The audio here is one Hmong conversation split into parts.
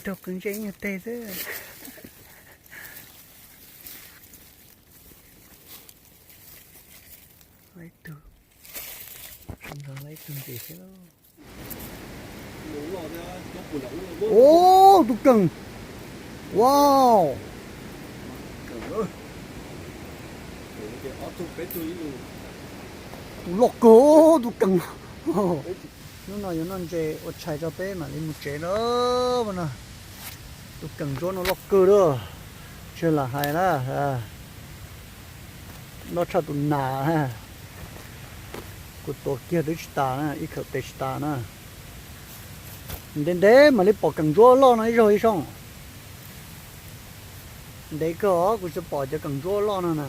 Raug qw ntsej nyuag teg xwb. Laib tug, sawv ntxov laib tug ntxiv xwb lauj. Ub, tus keem. Wow. Tus loj kawg tus keem. Hnub no yuav noj ntses ua tshais rau peb mam li mus tsev na. No, tus keem ntsuab no loj kawg lawm. Tsis lam hais na, loj tshaj tus nas. Kuv tuav kiag twb tsis tas na, ib khawm tes tsis tas na. Ntev ntev mam li pom keem ntsuab loj no ib zaug ib sooj. Ntev kawg os, kuv tsis pom cov keem ntsuab loj no na.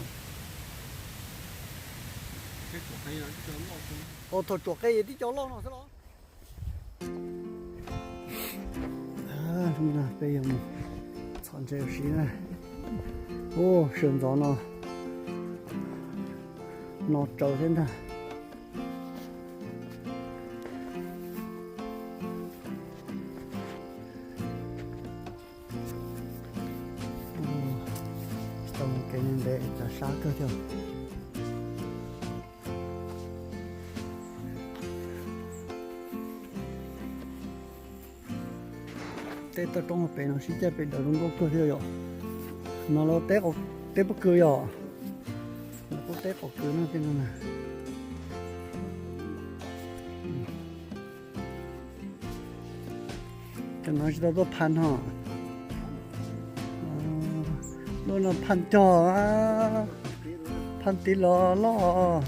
Ua thaum tsuam qe yog tib co loj no xwb los. Peb yuav mus txhom ntses ua si na. Ub, sawv ntxov no, no tsawv thiab ntag. Tau kev ntev ntev cas sab kawg thiab. Tej toj roob hauv pes no sib caij pes daws zoo nkauj kawg thiab yom. No lawv teb pob kws yom. Lawv kuj teb pob kws no tej no na. Cov no tsis tau tuaj phaj no. Lub no phaj cog, phaj tid los loj.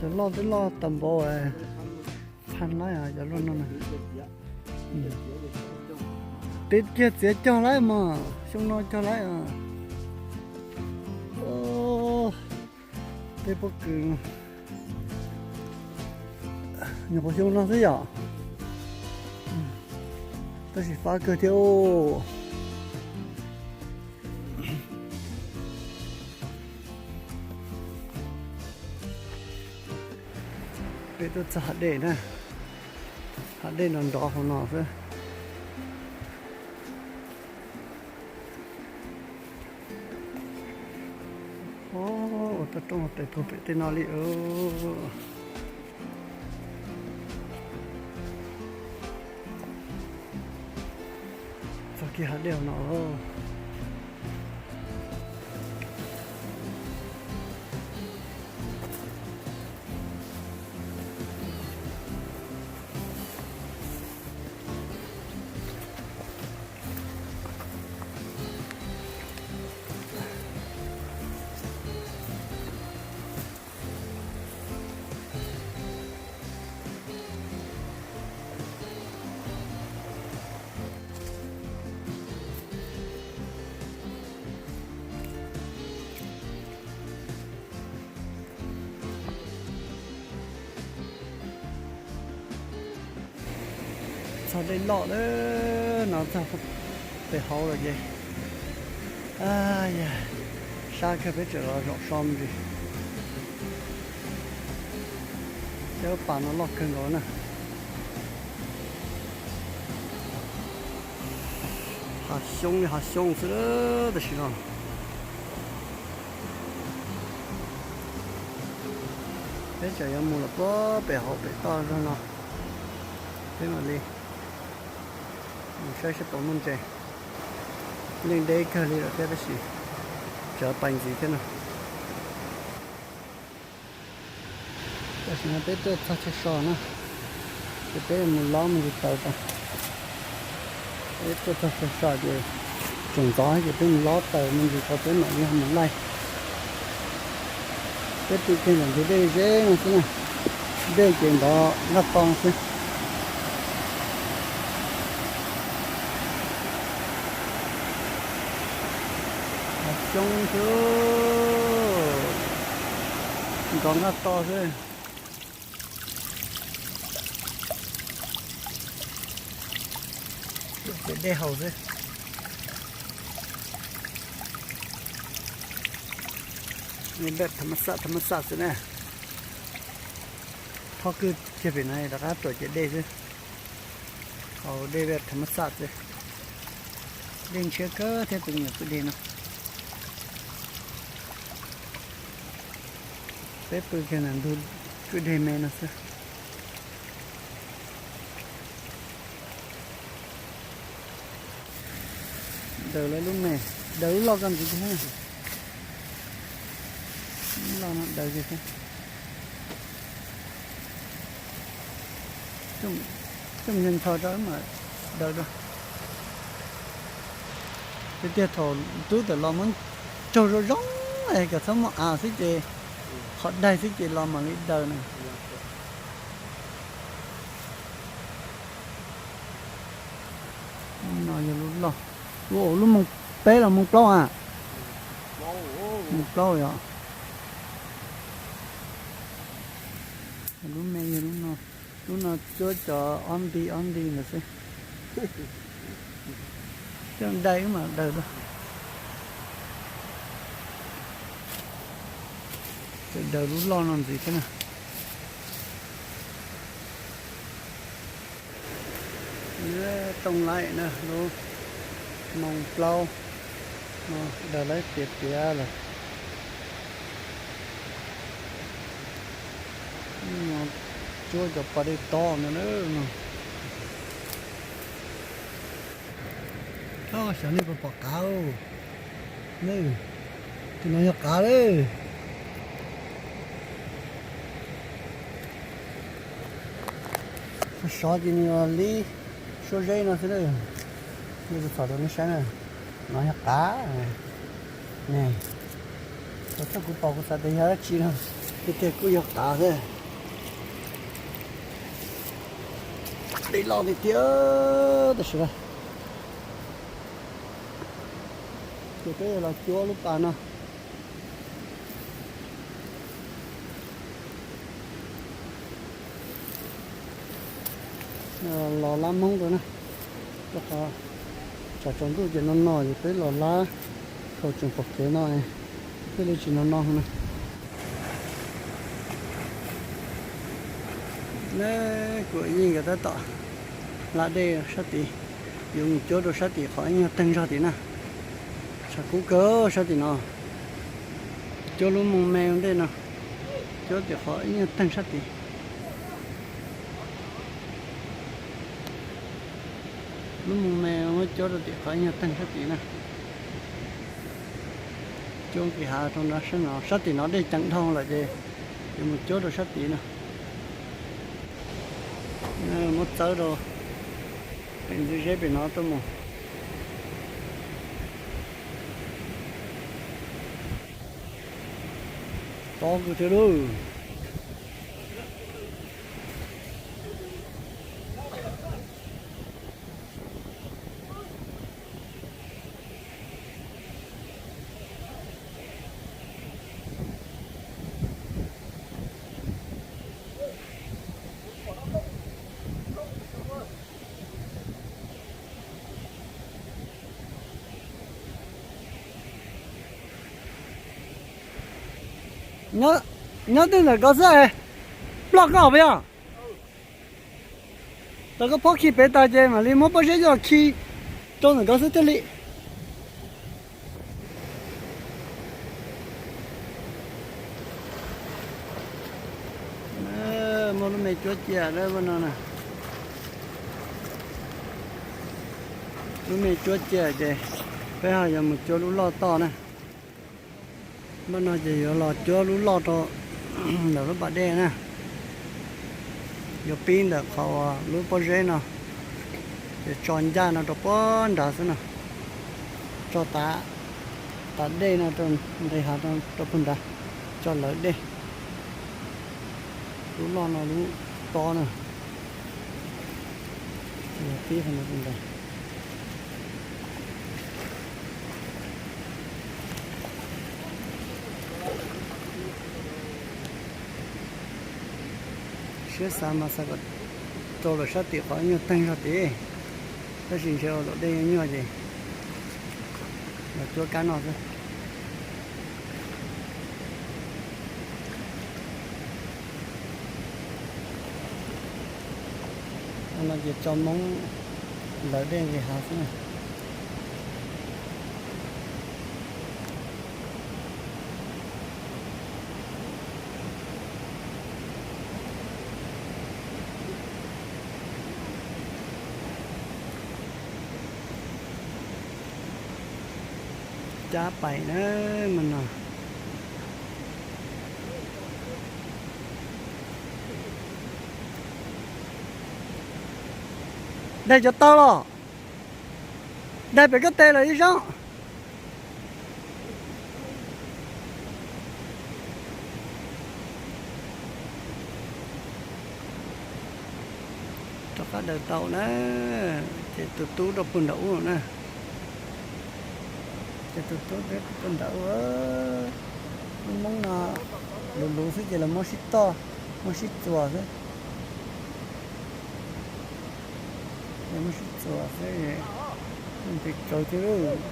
Cov loj twb loj tas npaum, phaj laib cov loj no. Tej kiag txiav cog laib mas, xyoo no cog laib. Tej pob kws nyuam qhuav xyoo no xwb yom. Tab sis fab kawg thiab. Peb tuaj txog hav dej na, hav dej nrov nrov hauv no xwb. Ua toj roob tes puag pem tej no li. Txog kiag hav dej no. Txog dej loj lawm no, txog pem hauv lawm ces, a, yog sab kawg peb tseem los zaum so me ntsis. Cov pas no loj kawg nkaus na. Hav xyoob li hav xyoob xwb tam sim no. Peb tseem yuav mus lawm puag pem hauv pem toj zog no. Peb mam li mus saib seb puas muaj ntses. Yeej deb kawg li lawm thiab tab sis tseem pais ntxiv thiab no. Tam sim no peb tuaj txog chaw so na, ces peb mus lob me ntsis taws tso. Peb tuaj txog chaw so ces tseem ntxov ces peb mus lob taws me ntsis tso peb mam li mus laij. Peb pw kiag ntawm ntug dej ze no xwb na, dej ces nrov nqaj to xwb. Hav xyoob xwb, nrov nqaj to xwb. Ces dej haus xwb. Nyob pem tham mas xaj tham mas xaj xwb na. Thob kwj kiag pem no rov qab tuam ciav dej xwb. Haus dej pem tham mas xaj xwb. Dej ntshiab kawg thiab tus me nyuam kwj deg no. Peb pw kiag ntawm ntug kwj deg me no xwb. Daws lawv lub me, daws lub loj koj ntxiv tiag. Lub loj no daws tiag thiab. Coj ncho ncho rau mas daws rau. Tiag tiag thaum tub tawm los muab tsaug zoo zoo, kom txhob muaj av xwb ces, qhov daig xwb ces los mam li daws na. No yog lub loj, lub moos peb los moos plaub a? Moos plaub yom. Lub me yog lub no, lub no cuab cov ob nti ob nti ntawd xwb. Coj dai wb mam daws rau. Daws lub loj no ntxiv thiab na. Tooj laim na, lub moos plaub no daws lawm tiav tiav lawm. Cuab cov pas dej tob no na. Xyov nej puas pom qav, tus no yog qav lawm. Sov ces nws li suab zeb no xwb na. Nej kuv txhom rau nej saib na, no yog qav ne. Thaum txog kuv pom kuv xav tias yog dab tsi no, tiag tiag kuj yog qav xwb. Dej loj tiag tiag tab sis ces peb yuav los cuab lub pas no. Los lab Hmoob rau na, rau qhov tsam tsaus ntuj ces no no ces peb los lab khau tseem pom kev no, thiaj li tsis no no na. Kuv yeej nkawd tab tom hla dej sab tid, yuav mus cuab rau sab tim qhov ib nyuag teeg zog tid na. Tshav kub kawg sab tim no, cuab lub moos me ua ntej no, cuab tim qhov ib nyuag teeg sab tid. Lub moos me muab cuab rau tim qhov ib nyuag teeg sab tid na. Cuab nqis hav rau nrad sab no, sab tim no dej ceev dhau lawm ces yuav mus cuab rau sab tid no. Muab txawb rau pem ntxwv zeb pem no tuaj mus. Tob kawg thiab lauj. Nyob twj ntawm ko xwb, ploj koj puas yog? Tau koj phob khi pem tas ces mam li muab pob zeb coj khi rau ntawm ko xwb thiaj li. Muaj lub me cuab cia no na. Lub me cuab cia ces peb ho yuav mus cuab lub loj toj na. Npaj no ces yuav los cuab lub loj rau ntawm lub pas dej na. Yuav pib ntawm qhov uas lub pob zeb no, ces tso ncaj no rau puag nrad xwb no. Tso tav, tav dej no rau nqis hav rau puag nrad, tso lawv dej. Lub loj no lub tob na. Pib qhov no ntag. Siab xav mas xav kom rau lawm sab tim qhov nyuag teeg zog tid, tab sis ntshe ua luam dej nyuaj nyuaj ces los cuab kab no xwb. No ces tso Hmoob lawv dej nqis hav xwb na. Cab pais na mas no. Daig cov tau los, daig pem koj tes lawm ib zaug. Rov qab daws tau na, ces tus tub rau puag nram ub na. Ces tus tub rau puag nram ub. Lub Hmoob no luv luv xwb ces lawv muab sib toj, muab sib txuas xwb. Muab sib txuas xwb, ntes tsawv thiab lauj.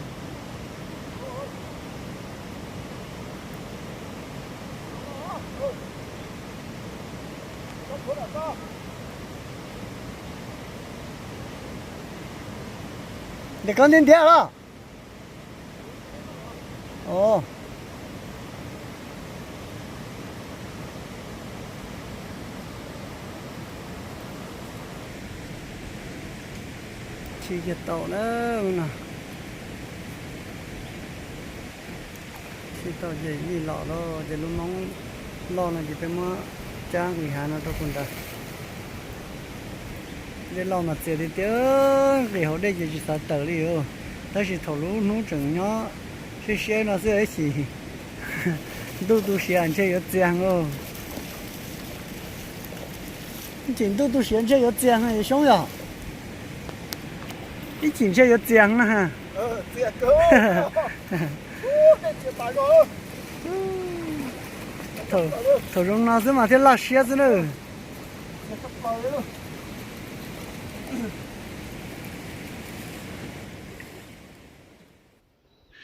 Ntawm koj ntiab ntiab los? Ov, tshib kiag tau na no. Tshib tau ces yeej los lawm, ces lub Hmoob loj no ces peb muab cab nqis hav no rau puag nrad. Dej loj mas txias tiag tiag, nqis hauv dej ces tsis xav tawm li os. Tab sis thaum lub hnub tseem nyob siab siab no xwb ib chim ntuj tu siav ntshe yuav txias os. Ib chim ntuj tu siav ntshe yuav txias yawg Xyoob yog. Ib chim ntshe yuav txias na. Thaum zoo no xwb mas thiaj laj siab xwb na.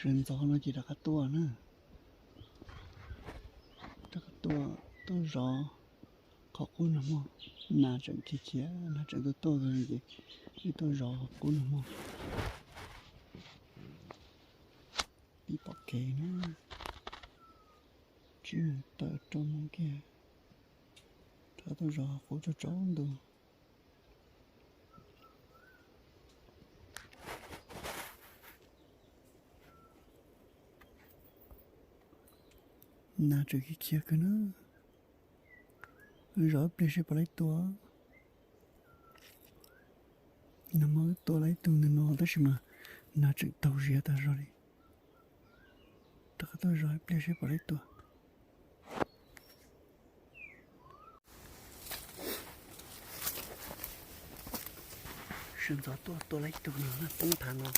Sawv ntxov no ces rov qab tuaj na. Rov qab tuaj, tuaj zov qhov qub no mog. Nas tseem khiav khiav, nas tseem tuaj tuaj ces wb tuaj zov qhov qub no mog. Pib pom kev na. Tsib moos tawm rau moos kiag. Rov tuaj zov qub tsaus tsaus ntuj. Nas tseem khiav khiav kawg na. Zov ib pliag seb puas laib tua. Nag hmo wb tua lawm ib tug ntawm no tab sis mas nas tseem taug ziav tas zog li. Rov qab tuaj zov ib pliag seb puas laib tua. Sawv ntxov tuaj tua lawm ib tug no poob thav no.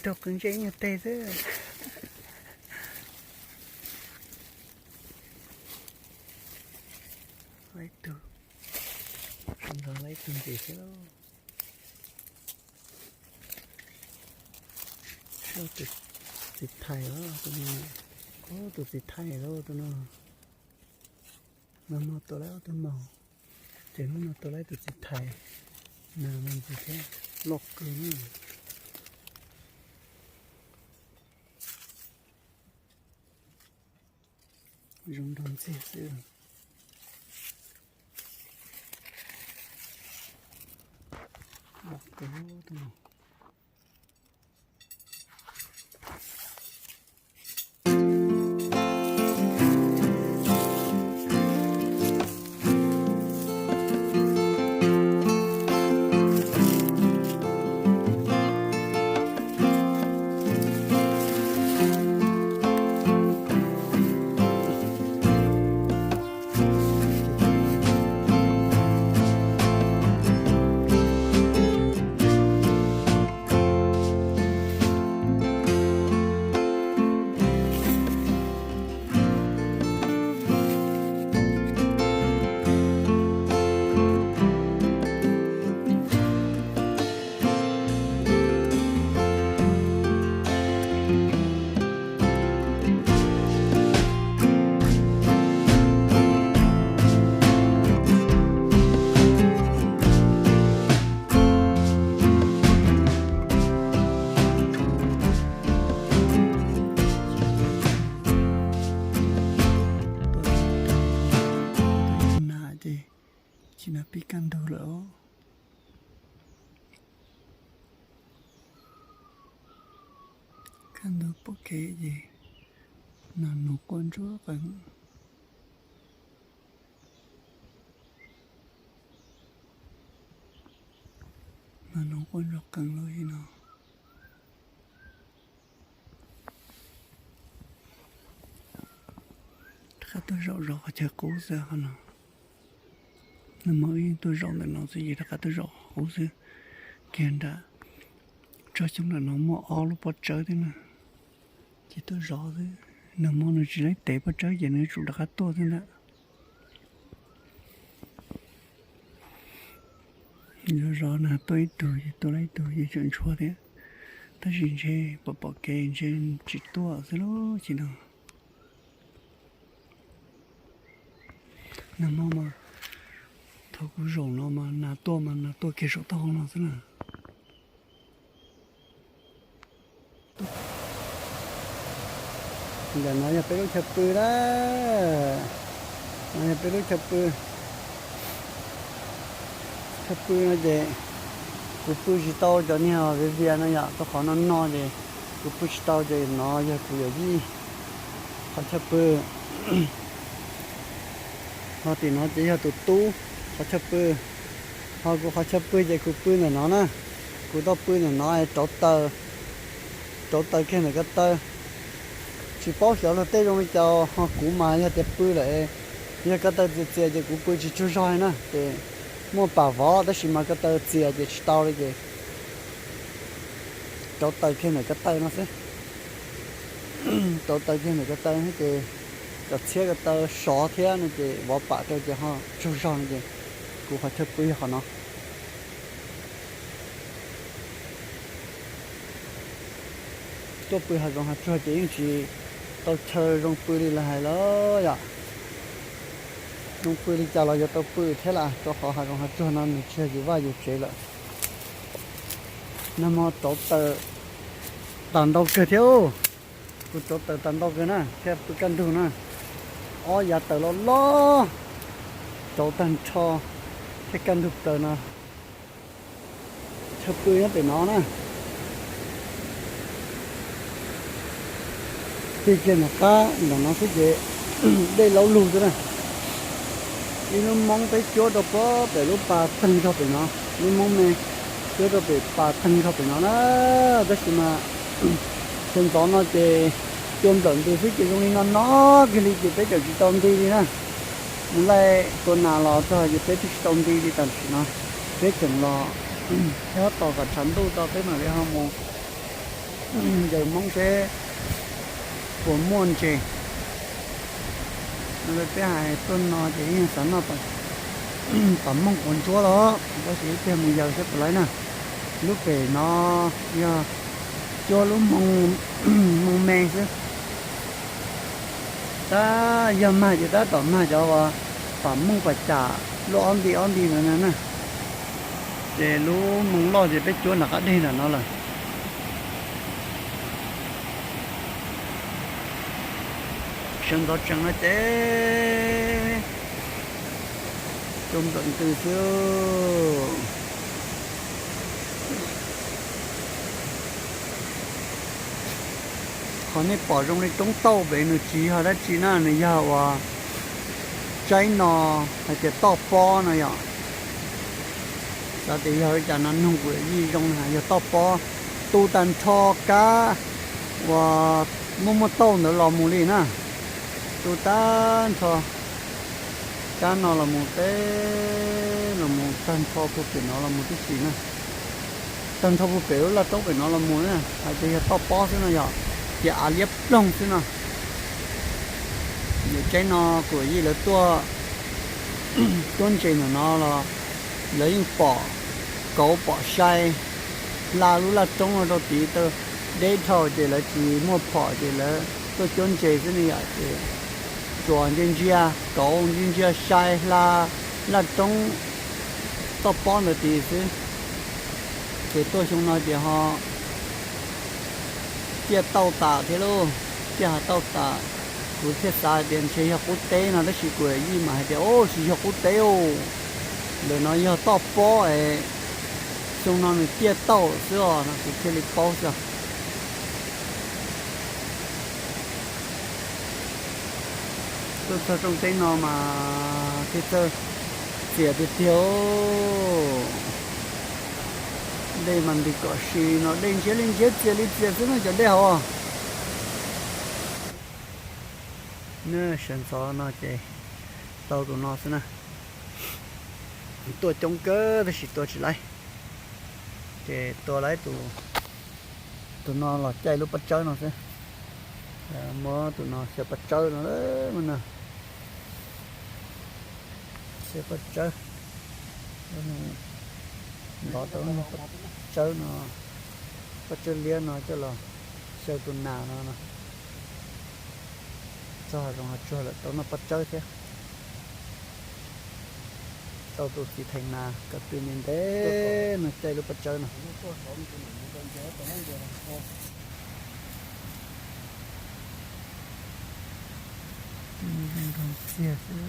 Raug qw ntsej nyuag teg xwb. Lawm ib tug, sawv ntxov lawm ib tug ntxiv xwb lauj. Tus txiv thais os tus no, tus txiv thais lauj tus no. Nag hmo tua lawm ob tug maug, ces hnub no tua lawm tus txiv thais. Nag hmo ntxiv thiab, loj kawg na. Zoo nraug ntxiag xwb. Loj kawg tus no. Ib kaj ntug lawm. Kaj ntug pom kev ces nas noog quaj ntsuag qees. Nas noog quaj ntsuag qees lawm li no. Rov qab tuaj zaum zov qhov chaw qub xwb qhov no. Nag hmo wb yeej tuaj zaum ntawm no xwb ces rov qab tuaj zaum qub xwb. Kiag nram tsob xyoob nram no muaj ob lub pob tsawb thiab na, ces tuaj zov xwb. Nag hmo nws tsis laib tev pob tsawb ces nws yuav tsum rov qab tuaj xwb ntag. Zov zov na, tuaj ib tug ces tuaj laib ib tug ces tseem ntshua thiab, tab sis ntshe pom pom kev ntshe tsis tuaj xwb lauj. Ces no, nag hmo mas thaum kuv zaum no mas nas tuaj mas nas tuaj kiag saum taub hau no xwb na. Ntawm no yog peb lub chaw pw na. No yog peb lub chaw pw. Chaw pw no ces kuv pw tsis tau cov niag viav vias no yom, rau qhov no no ces kuv pw tsis tau ces no yog kuv yawm yij qhov chaw pw. Ho tim no ces yog tus tub qhov chaw pw. Ho kuv qhov chaw pw ces kuv pw ntawm no na. Kuv tau pw ntawm no rauv taws, rauv taws kiag ntawm ko taw. Tsis paub xyov luag tej zoo li cas ho kuv mas yog tias pw lawm, yog ko taw txias txias ces kuv pw tsis tsaug zog li na ces muaj pam vov tab sis mas ko taw txias ces tsis tau li ces rauv taws kiag ntawm ko taw no xwb. Rauv taws kiag ntawm ko taw ces kom txhiab ko taw sov thiab no ces vov pam rau ces ho tsaug zog no ces kuv qhov chaw pw yog qhov no. Tuaj pw hav zoov hav tsuag ces yeej tsis tau chaw zoo pw li lawv hais los yom. Zoo pw li cas los yuav tau pw thiab las, rau qhov hav zoov hav tsuag no nws tsis yog yus vaj yus tsev lawm. Nag hmo rauv taws tas ntau kawg thiab. Kuv rauv taws tas ntau kawg na thiab pw kaj ntug na. Ob yav taws loj loj rauv tag nrho thiab kaj ntug plaws no. Chaw pw nyob pem no na. Tig kiag nram qab ntawm no xwb ces dej laub lug xwb na. Ib lub moob peb cuab rau pem lub pas theeg zog pem no, lub moob me cuab rau pem pas theeg zog pem no na. Tab sis mas sawv ntxov no ces cua nplawm ntws xwb ces zoo li no no kiag li ces peb tseem tsis tau nti li na. Mus laij tua nas los txog ces peb twb tsis tau nti li tam sim no. Peb tseem los thiab tos kom tshav ntuj tso peb mam li ho mus ncaws moob seb puas muaj ntses. Peb hais tuaj no ces yeej xav noj pam mooj quav ntsuab los tab sis ib pliag mus yaws seb puas laib na. Lub pem no yog cuab lub moo me xwb. Tab yog mag ces tab tom mag cov uas pam mooj pam cas luaj ob nti ob nti ntawd na. Ces lub moo loj ces peb cuab nram qab deg nram no lawm. Sawv ntxov tsees no ces cua nplawm ntws xwb. Qhov nej pom zoo li roob tauj pem nws tsis yog dab tsi na, nws yog uas tsaib no hais tias toj pob no yom. Xav tias yog li cas no nug kuv yij zoo na, yog toj pob tu tag nrho kab uas muaj muaj tauj ntawd los mus li na. Tu tag nrho kab no los mus teb los mus tag nrho puag pem no los mus tib si na. Tag nrho puag pem lub laj roob pem no los mus na, hais tias yog toj pob xwb no yom, ces av liab ploog xwb no. Yawm tsaib no kuv yij lawv tuaj cuab ntses ntawm no los lawv yeej pom kauv pom sai hla lub laj roob no rau tid tau deb dhau ces lawv tsis muaj phom ces lawv tuaj cuab ntses xwb ne yom. Ces tsuas ntsia ntsia kauv ntsia ntsia sai hla laj roob toj pob ntawd tid xwb. Ces tuaj xyoo no ces ho ciaj tauj tas thiab lauj, ciaj ho tauj tas. Kuv thiaj xav hais tias ntshe yog qub teb no tab sis kuv yij mas hais tias, Au, tsis yog qub teb os. Ntawm no yog toj pob es xyoo no nws ciaj tauj xwb os no kuv thiaj li paub xwb. Tuaj txog rooj teb no mas thiaj txawj txias tiag tiag. Dej mas ntis kom si no, dej ntsiav li ntsiav, txias li txias xwb na cov dej hauv. Sawv ntxov no ces tau tus no xwb na. Tuaj coob kawg tab sis tua tsis laib, ces tua laib tus no los caij lub pob tsawb no xwb. Muab tus no xyaw pob tsawb no, no, xyaw pob tsawb, ntov tau pob tsawb no, pob tsawb liab no coj los xyaw tus nas no no. Txog hav zoov hav tsuag lawm tau noj pob tsawb thiab. Tau tus txiv thais nas ko tw ntev ntev no caij lub pob tsawb no. Txiag xwb.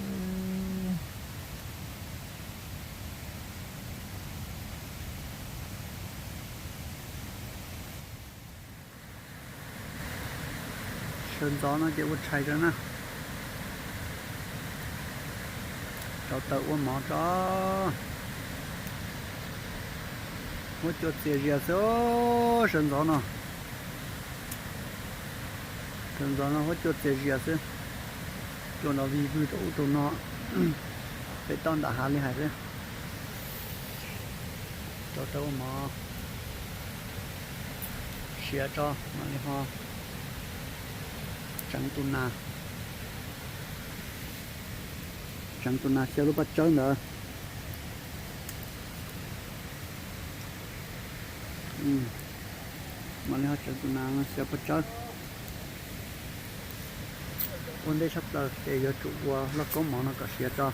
Sawv ntxov no ces ua tshais tso na. Rauv taws ua mov tso. Huab cua txias zias xwb, sawv ntxov no. Sawv ntxov no huab cua txias zias xwb. Cua nrov vig vwg rau ub rau no, pem toj nram hav li hais xwb. Rauv taws ua mov, siav tso mam li ho tseev tus nas, tseev tus nas xyaw lub pob tsawb ntawd. Mam li ho tseev tus nas xyaw pob tsawb. Ua ntej tshaj plaws ces yuav tsum ua lauj kaub mov no kom siav tso.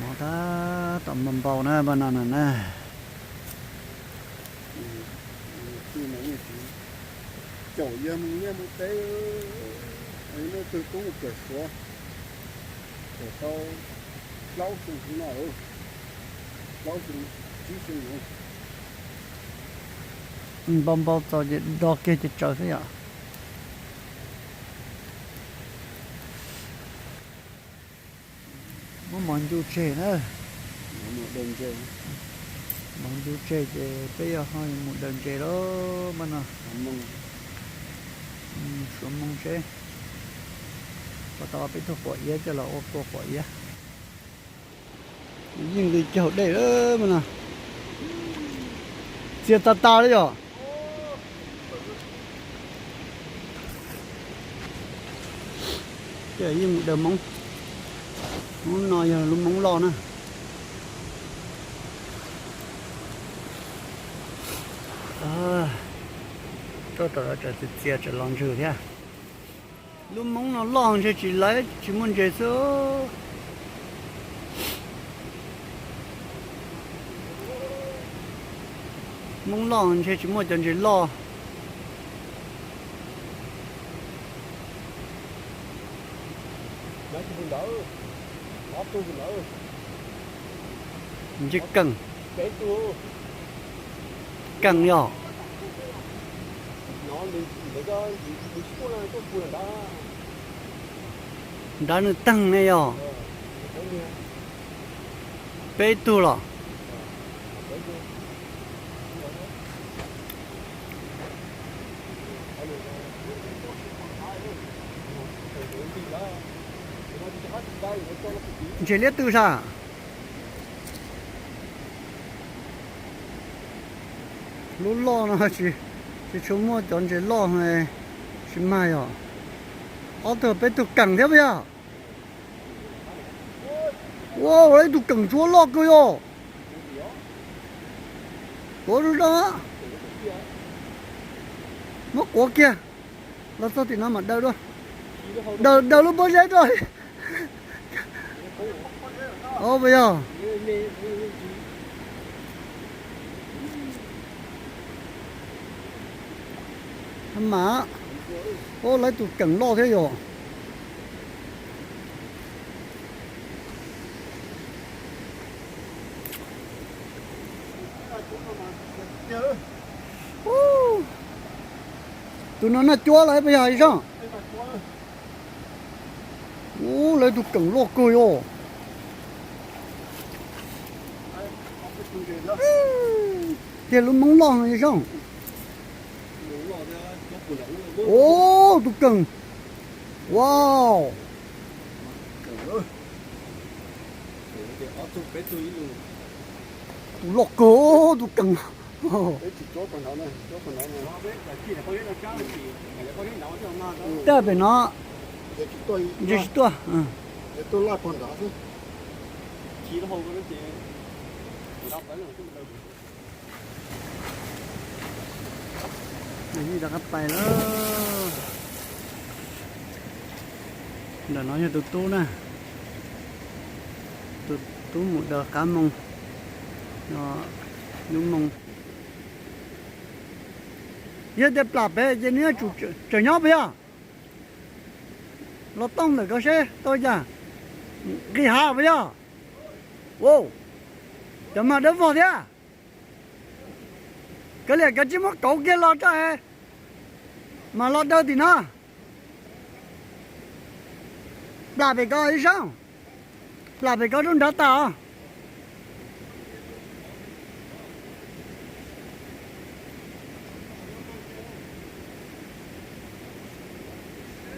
Mov tab tom npau npau na, npaj no na. Caum yawg mus liaj mus teb, leej twg poob kawm Suav, kawm tau plaub xyoo no, plaub xyoo, tsib xyoo no. Npau npau txaus ces do kiag ces tsaws xwb yom. Muab mov ncu tseg na. Mov ncu tseg ces peb yuav ho mus daws ntses lauj, npaj no. Suav moo seb puas tau peb tug quav iab coj los ua kua quav iab. Yeej li caug dej lawm mas no. Txias tas tas li yom. Yeej mus daws moob. Moob no yog lub moob loj na. Tso rau lawv tseem txias txias tseem los ntsws thiab. Lub moob no loj ntshe tsis laiv tsis muaj ntses xwb. Moob loj ntshe tsis muaj cov ntses loj. Ntshe keem. Keem yog. Nrad nws teeg ne yog. Peb tug los. Ntshe liab twg sas. Lub loj no tsis tshua muaj cov ntses loj, tsis mag yog. Ob tug peb tug keem thiab puas yog? Ua ib tug keem ntsuab loj kawg yog. Tuav zoo zoo. Muab quav kiag los txog tim no mam daws dua. Daws, daws lub pob zeb rau. Puas yog? Mas, ua lawv tus keem loj thiab yog. Tus no noj cuab los puas yog Zoo? Ub, lawv tus keem loj kawg yom. Tiag, lub Hmoob loj no Zoo. Ub, tus keem. Wow. Tus loj kawg tus keem. Tej pem no ntshe tsis tuaj. Rov qab pais lawm. Ntawm no yog tus tub na, tus tub mus daws qab moo, lub moo. Yog tias plam pem ces nws yuav tsum tseem nyob puas yog? Los tooj ntawm ko seb tau cas. Nqis hav puas yog? Cov mag dawb vog thiab. Kav liam, kav tsij muab kauv kiag los tso es mam los daws tim no. Plam pem ko Zoo, plam pem ko rau nrad tas os.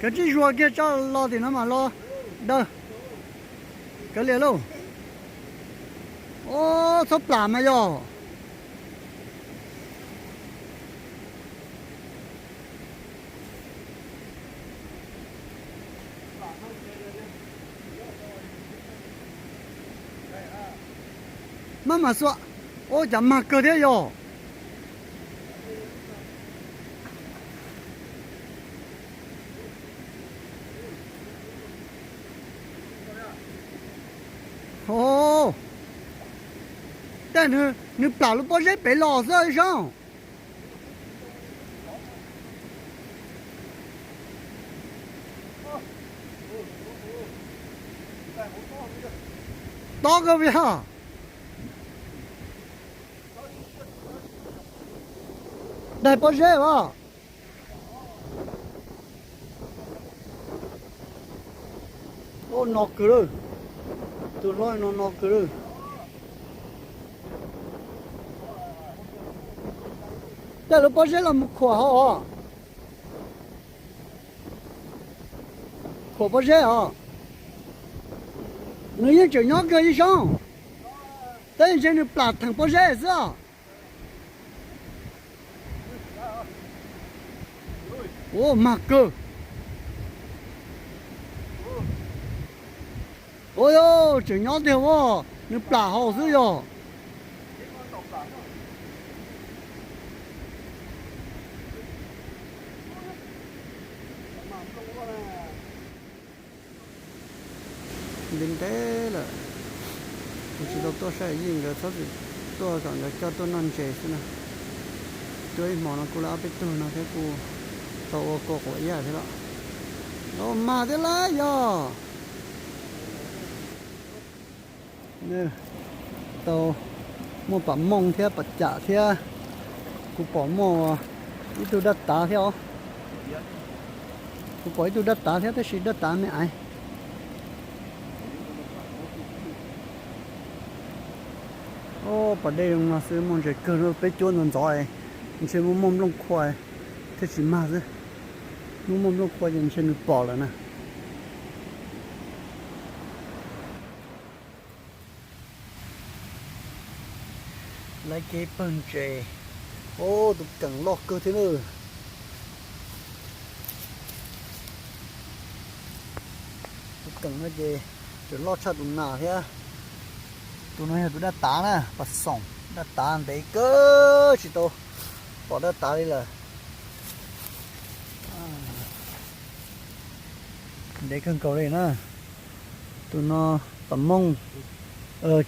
Kav tsij zuas kiag tso los tim no mam los daws. Kav liam lauj. Os, txhob plam mas yog. Maj mam xuas. Ua cas mag kawg thiab yog. Tej nws plam lub pob zeb pem los xwb Zoo. Tob kawg yog. Daig pob zeb as. Ua no kawg lawm. Tus hlob no no kawg lawm. Tej lub pob zeb los mus khuam hauv os. Khuam pob zeb os. Nws yeej tseem nyob kawg ib Zoo. Tab sis ntshe nws plam theem pob zeb xwb os. Ua mag kawg. Ua yog tseem nyob tiag as, nws plam hauv xwb yog. Ntev ntev lawm, kuv tsis tau tuaj saib yij nkawd, txhob txwm tuaj kom nkawd coj tuaj noj ntses xwb na. Tuaj ib hmo no kuj lawv ob peb tug no thiab kuj tau ua kua quav iab thiab los. Los mag thiab lawm yog. Tau muaj pam mooj thiab pam cam thiab. Kuv pom muaj ib tug daj tav thiab os. Kuv pom ib tug daj tav thiab tab sis daj tav me aiv. Os, pas dej no xwb muaj ntses kawg, peb cuab ntxov ntxov, ntshe muaj muaj nplooj khua thiaj tsis mag xwb. Muaj muaj nplooj khua ces ntshe nws pom lawm na. Laiv kev pawg ntses. Os, tus keem loj kawg thiab lawm. Tus keem no ces tseem loj tshaj tus nas thiab. Tus no yog tus daj tav na, pas xoom, daj tav ntev kawg tsis tau pom daj tav li lawm. Ntev kawg nkaus li na. Tus no pas mooj,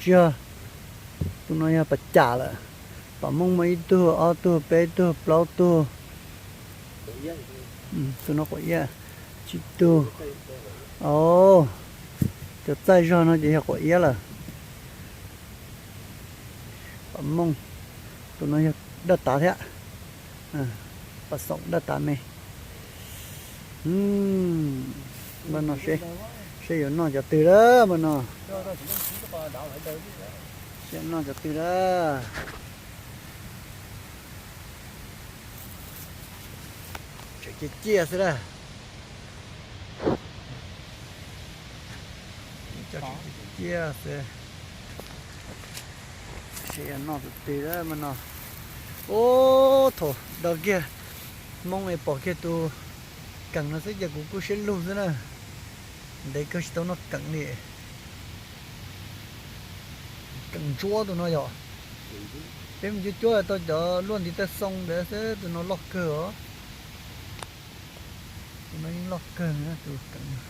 tsis yog, tus no yog pas cam lawm. Pas mooj muaj ib tug, ob tug, peb tug, plaub tug. Tus no quav iab, tsib tug. Os, cov txaij zog no ces yog quav iab lawm. Pas mooj, tus no yog daj tav thiab. Pas xoom daj tav me. Npaj no seb, seb yuav noj cov twg lawm npaj no. Seb noj cov twg lawm. Tseem ciaj ciaj xwb lawm. Cov tseem ciaj ciaj xwb. Seb yuav noj tus twg lawm mas no. Ub, thaum dag kiag Hmoob es pom kiag tus keem no xwb ces kuv kuj siab lug xwb na. Ntev kawg tsis tau noj keem li. Keem ntsuab tus no yom. Peb mus cuab cuab tau cov luaj ntiv taw xoo ntawd xwb, tus no loj kawg os. Tus no yeej loj kawg na tus keem no.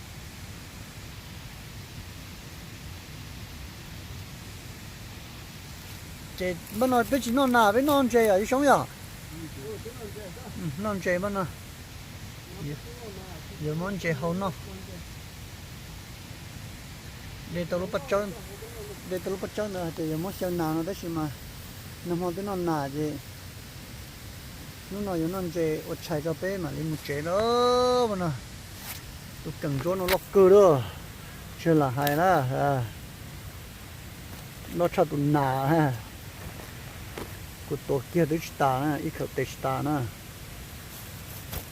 Ces npaj no peb tsis noj nas, peb noj ntses yom Yij Soob yom? Noj ntses npaj no. Yuav muab ntses hau noj. De tau lub paj tsawb, de tau lub paj tsawb ntawd hais tias yuav muab xyaw nas no tab sis mas nag hmo twb noj nas ces hnub no yuav noj ntses ua tshais tso peb mam li mus tsev lawm no. Tus keem ntsuab no loj kawg lawm, tsis lam hais na. Loj tshaj tus nas. Kuv tuav kiag twb tsis tas na, ib khawm tes tsis tas na.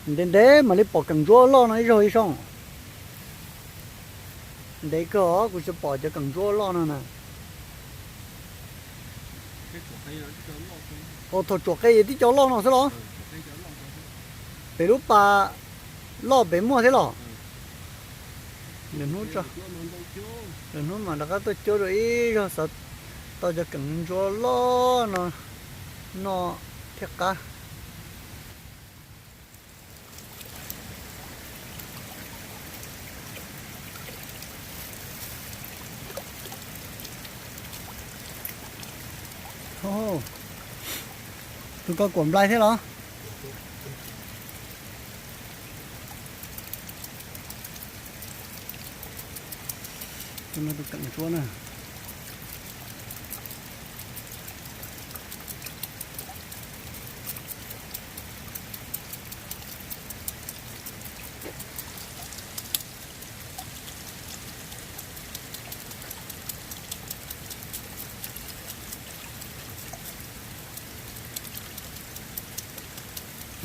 Ntev ntev mam li pom keem ntsuab loj no ib zaug Yij Soob. Ntev kawg os kuv tsis pom cov keem ntsuab loj no na. Ua thaum tsuam qe tib co loj no xwb los? Pem lub pas loj pem muaj thiab los? Lwm hnub, lwm hnub mam rov qab tuaj cuab dua ib zaug xav tau cov keem ntsuab loj no noj thiaj qab. Tus ko kuam nplai thiab los? Tus no tus keem ntsuab na.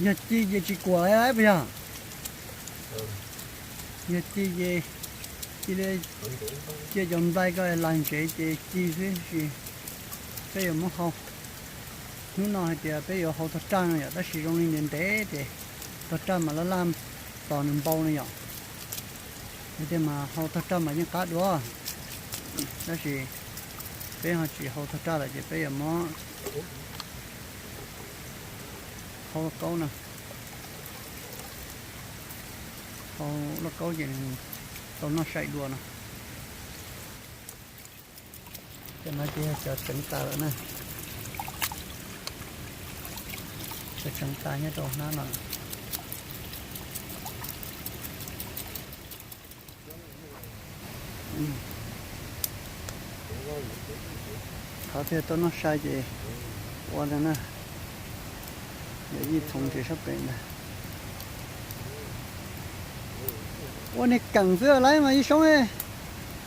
Yog ci ces tsis kuam lawm puas yog? Yog ci ces cia li cia cov nplai ko lag ntsev ces ci xwb sis peb yuav muab hau. Hnub no hais tias peb yuav hau tog raj no yom, tab sis zoo li ntev ntev ces tog raj mas laj laj tos nws npau no yom. Hais tias mas hau tog raj mas yeej qab dua, tab sis peb ho tsis hau tog raj lawm ces peb yuav muab hau lauj kaub no. Hau lauj kaub ces tau noj sai dua no. Cov no ces yog cov tseev tas lawm na. Cov tseev tas nyob rau hnab no. Qhov twg tau noj sai ces ua ntawd na. Yog ib txhoov ntses sab pem ntag. Ua niag keem xwb lawm mas Yij Soob,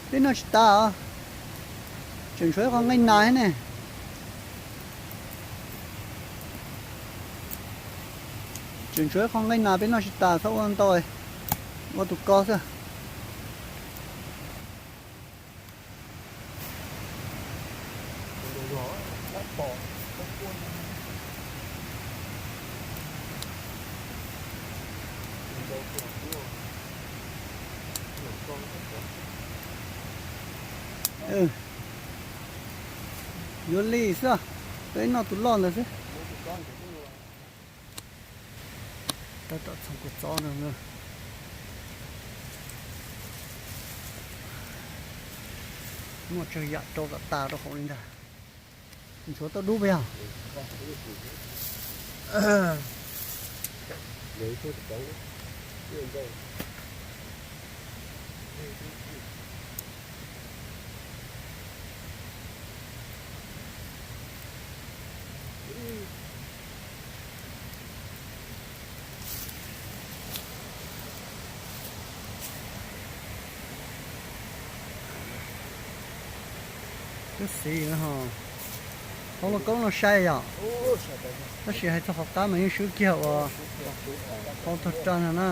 peb noj tsis tas os. Tseem tshuav ib qho nqaij nas thiab ne. Tseem tshuav ib qho nqaij nas peb noj tsis tas, txhob ua ntau, ua tus ko xwb. Yuav li xwb, peb noj tus loj ntawd xwb. Tab tom txhoov kua txob no. Muaj tsawg yam rau kom tas rau hauv li ntag. Ntxuav tau dub puas yog? Twb xis no ho. Hauv lauj kaub no sai yom, tab sis hais txog qhov qab mas yeej swb kiag uas hauv tog raj no na.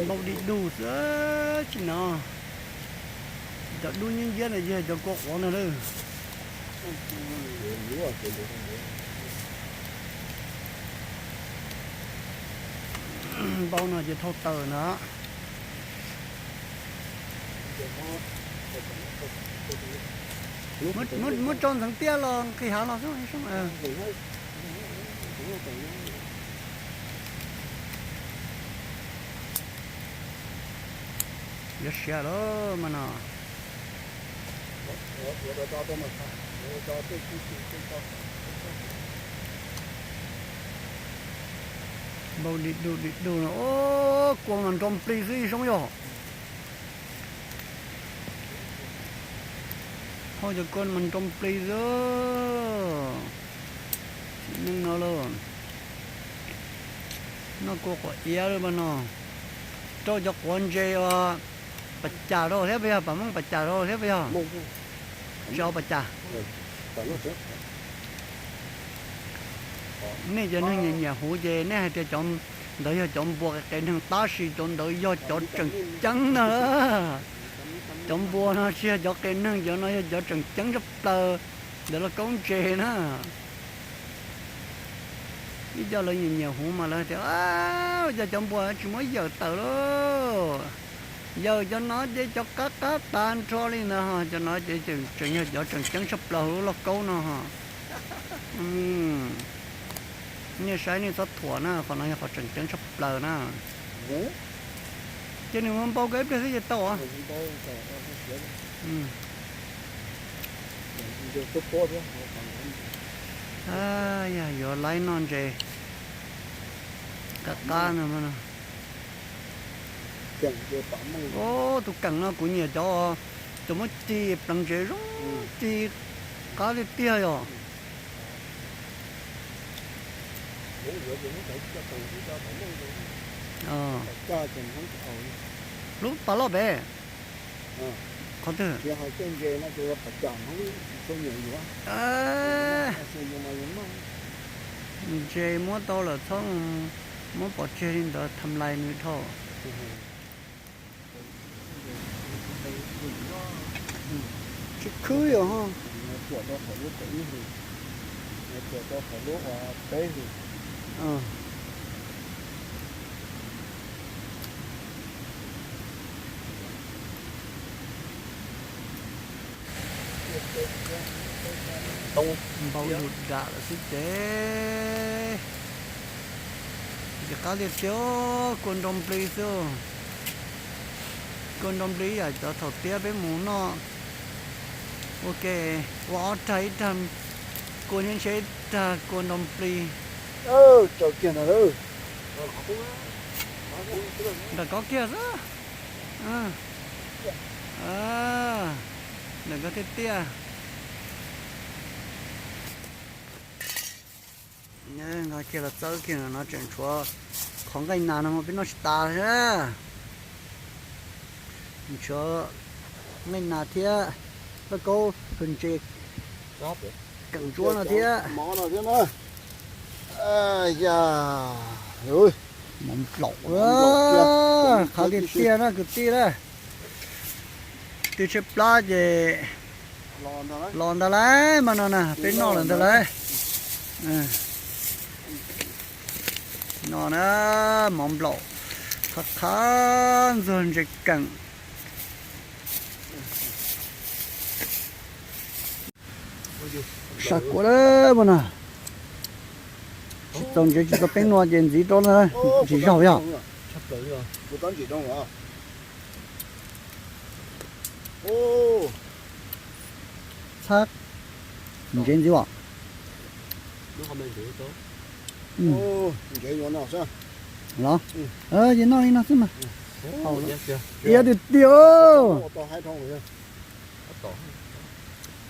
Npau di du xwb tsis no. Cov dub nyiab nyiab no yog cov kua quav ntag lauj. Npau no ces thauj taws ntag. Muab tso ntxeev tiaj los nqis hav los xwb. Yuav siav lawm mas no. Npau di du di du no, kua mas nroo plig xwb zoo yog. Hauj cov kua mas nroo plig xwb. Tsim neej no lauj. Noj kua quav iab lawm mas no. Rau cov quav ntses uas pas cas rau thiab puas yog, pas Hmoob pas cas rau thiab puas yog? Tsis au pas cas. Nej cov neeg nyiam nyiam huv ces nej hais tias cov ntawd yog cov npua qias qias neeg, tab sis cov ntawd yog cov tseem ceeb na. Cov npua no tsis yog cov qias neeg, cov no yog cov tseem ceeb tshaj plaws ntawm lauj kaub ntses na. Ib co lawv nyiam nyiam huv mas lawv tias, ua cas cov npua tsis muab yawm tawm lauj? Yawm cov no ces cov qab qab tas nrho li ntawd ho, cov no ces tseem yog cov tseem ceeb tshaj plaws hauv lub lauj kaub no ho. Nej saib nej txhob thuam na, qhov no yog qhov tseem ceeb tshaj plaws na. Ces nws mus npau koj ib pliag xwb ces tau. Yog yuav laib noj ntses qab qab no. Ub, tus keem no kuv nyiam cov, cov muab ci pleev ntses zoo, ci qab tiag tiag yom. Lub pas loj pem qhov twg? Ntses muab tau lawm txhob muab pov tseg li ntawd, tham lais nws dhau. Tsis khwb yom. Npau yus dam lawm xwb ces. Ces qab tiag tiag, kua nroo nplig xwb. Kua nroo nplig ib yam cov thaum tiab peb mus noj ua ke, ua ob rag ib rag, kua ntshe ib rag kua nroo nplig. Nram koj kiag xwb. Nram koj tiag tiag. Nqa kiag los txawb kiag no tseem tshuav qhov nqaij nas no mas peb noj tsis tas thiab. Tshuav nqaij nas thiab lauj kaub hwm ntses keem ntsuab no thiab. Mov nplaum, qhav tiag tiag na kwv tij na. Twb tshaib plab ces los ntag lauj mas no na, peb noj lawm ntag lauj. No na, mov nplaum qhab qhab ntxuag ntses keem. Sab kuav lawm mas no. Tsis txaus ntsev tsis txaus peev nua ces ntxiv rau ntsis zaug yog. Txhab ntsev ntxiv os. Los, ces noj li no xwb mas. Iab tiag tiag.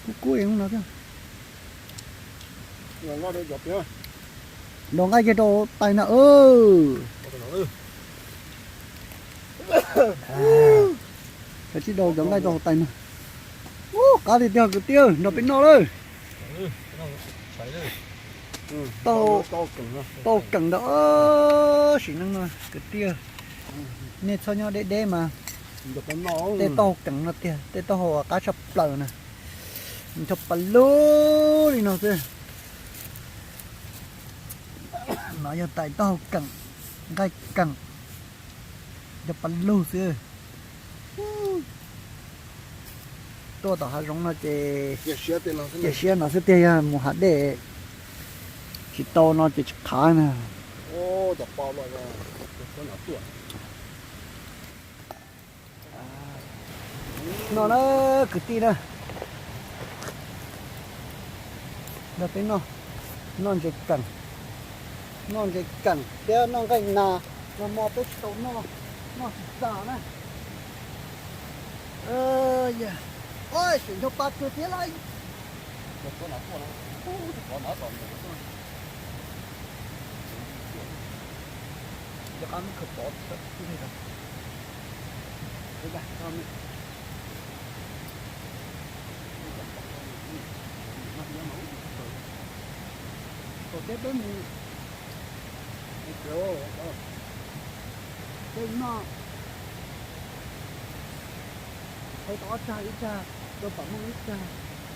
Kub kub no thiab. Nrog nqaij kiag rau tais na. Cov tsis dau cov nqaij rau hauv tais na. Ub, qab tiag tiag kwv tij, nrog peb noj lawm. Tau keem ntawm sim neej no kwv tij. Nej txhob nyob deb deb mas. Tej taub hau keem no tiag, tej taub hau qab tshaj plaws na. Nrog pas lug li no xwb. No yog tais taub hau keem, nqaij keem, nrog pas lug xwb. Tuaj tom hav zoov no ces cia siab no xwb tiag, yog mus hav dej tsis tau no ces tsis qab na. No na, kwv tij na, nrog peb noj, noj ntses keem, noj ntses keem thiab noj nqaij nas, nag hmo peb tsis tau noj, noj tsis txaus na. Sim ncho pa kawg thiab lauj. Tom teb peb mus, peb noj, qhov tau ob tsag, ib tsag rau Pam Moob, ib tsag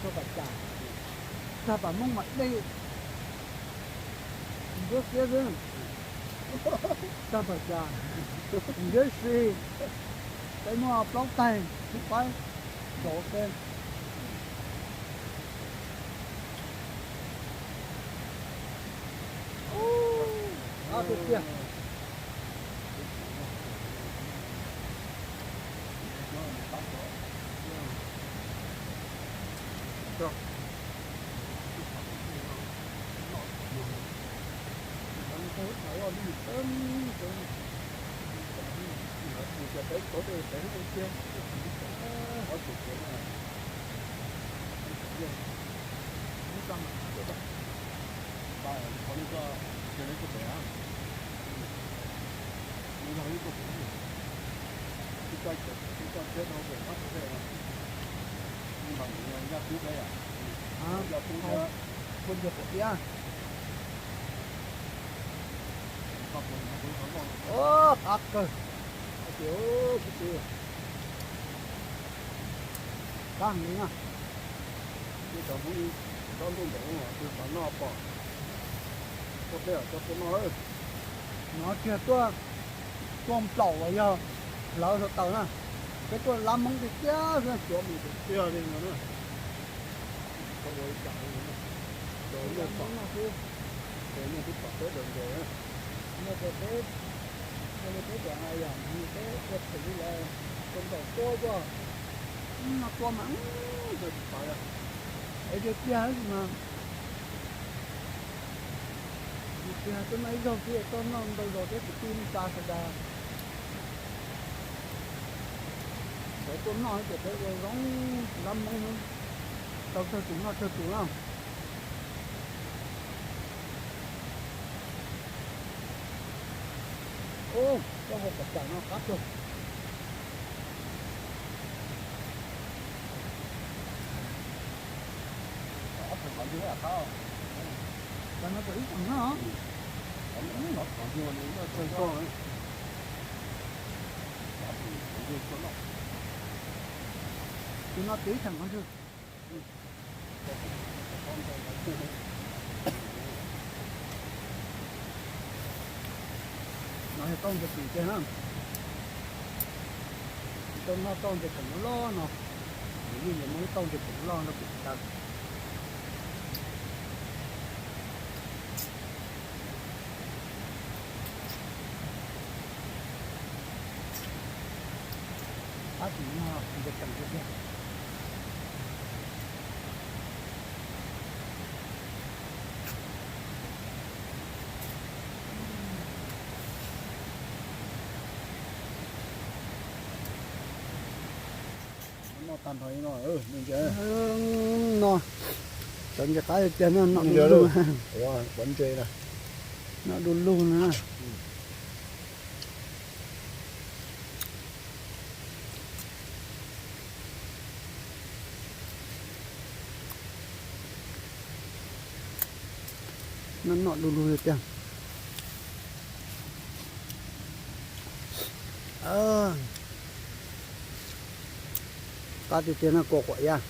rau Pam Cas. Tsag Pam Moob mas dej ntsuab xiab xwb, tsag Pam Cas ntsuab si. Peb muaj plaub taig xib faib rau peb. Qab kawg. Qab heev li na. Cov Hmoob txhob ntuj ntev, tus xav noj pom, tuaj peb coj tuaj noj lawm. No kiag tuaj, tuaj nplaum uas yog hlawv hluav taws na, peb tuaj lab Hmoob tiag tiag xwb, cuav mus tiag tiag li no na. Txhob ua ib tsam li no, cov Hmoob pom, cov Hmoob twb pom peb daws nkaus na. Yog tias peb, yog li peb tias yam peb ua them li lawm, tua nplaum tuaj tuaj, no tua mas tua tsis tau, es tiag tiag mas. Yus tsis hais tuaj noj ib zaug xwb, tuaj noj ntau zaus thiab kwv tij neej tsa sawv daws. Sawv tuaj noj ces peb ua zoo lab Hmoob, tau tsawg tus noj tsawg tus na. Ub, taub hau kav tsam no qab kawg. Tam no tseem ib tseem na. Tus no tseem ib tseem qhov ntswg. No yog tauj ntses keem tiag na. Tau noj tauj ntses keem loj loj no, nws yeej yuav muaj ib tauj ntses keem loj nrog kev taw. Tab sis no ntses keem tiag tiag. Tag nrho no, no, cov ntses qab tiag tiag no, noj du lug, noj du lug na. Noj noj du lug tiag tiag. Qab tiag tiag no, kua quav iab.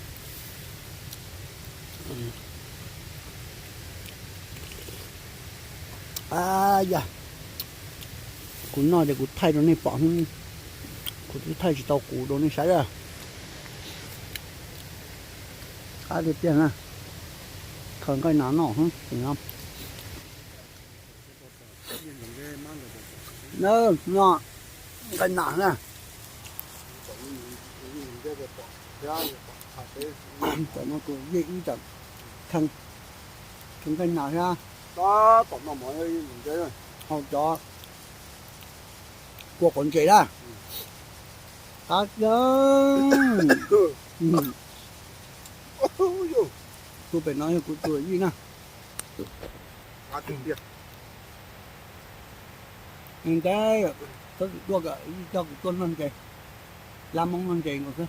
A yam, kuv noj ces kuv thaij rau nej pom, kuv twb thaij tsis tau kuv rau nej saib a. Qab tiag tiag na, khaws nqaij nas noj no. Nqaij nas na. Tam no kuv yeej ib tam khaws nqaij nas thiab, hau cov kua quav ntses na. Qab tiag. Tus pem no yog kuv tus yij na. Ntawd, txhob txwm tuaj, kom coj kuv tuaj noj ntses, lab moob noj ntses nkaus xwb.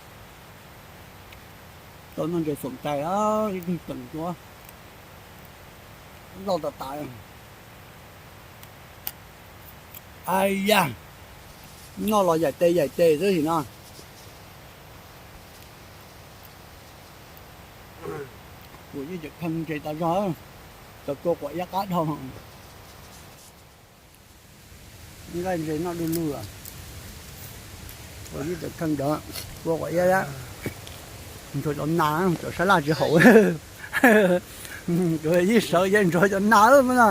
Tau noj ntses xoom tais, ib tug ceem tuaj loj tas tas. Ai ya, noj los yaim tes yaim tes xwb sim no. Kuv yeej tseem khaws ntses tas zog, cov kua quav iab qab dhau. Nqaij ntses noj du lug, kuv yeej tseem khaws cov kua quav iab, ntsuag cov nas, cov sab laj tsis haum. Kuv yeej sawv ces ntsuag cov nas lawm na.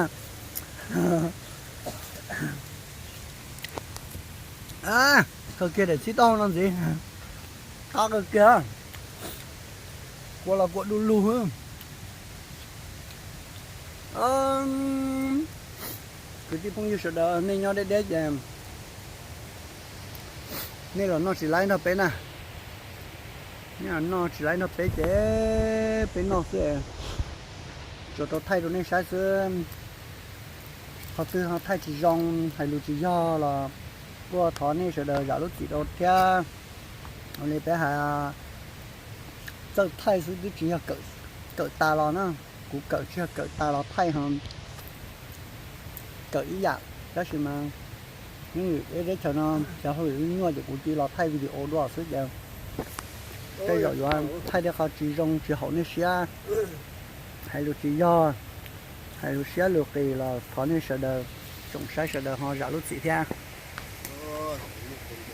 Khaws kiag daim txhib taub hau no ntxiv, qab kawg kiag. Kua los kua du lug. Kwv tij phooj ywg sawv daws, nej nyob deb deb ces nej los noj tsis laib nrog peb na. Nej los noj tsis laib nrog peb ces peb noj xwb, tsuas rau thaij rau nej saib xwb. Qhov twg ho thaij tsis zoo, hais lus tsis yog los kuj thov nej sawv daws zam lub txim rau thiab. Ua li peb hais, txawj thaij xwb twb tsis yog kawm tas los na. Kuv kawm tsis yog kawm tas los thaij ho kawm ib yam, tab sis mas nyob teb chaws no cov hauj lwm nyuaj ces kuv cia los thaij video dua xwb ces tej zaum yuav thaij tej qhov tsis zoo tsis haum nej siab, hais lus tsis yog, hais lus siab lus qis los thov nej sawv daws, tsoom saib sawv daws ho zam lub txim thiab.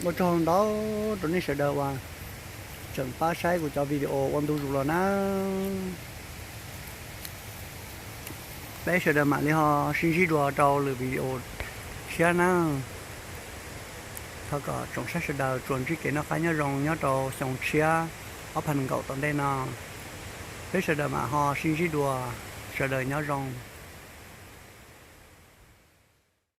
Ua tsaug ntau rau nej sawv daws uas tseem pab saib kuv cov video ua ntu zus los na. Peb sawv daws mam li ho sib ntsib dua rau lwm video tshiab na. Thov kom tsoom saib sawv daws tsuas ntsib kev noj qab nyob zoo nyob rau xyoo tshiab ob phav nees nkaum tom ntej no. Peb sawv daws mam ho sib ntsib dua, sawv daws nyob zoo.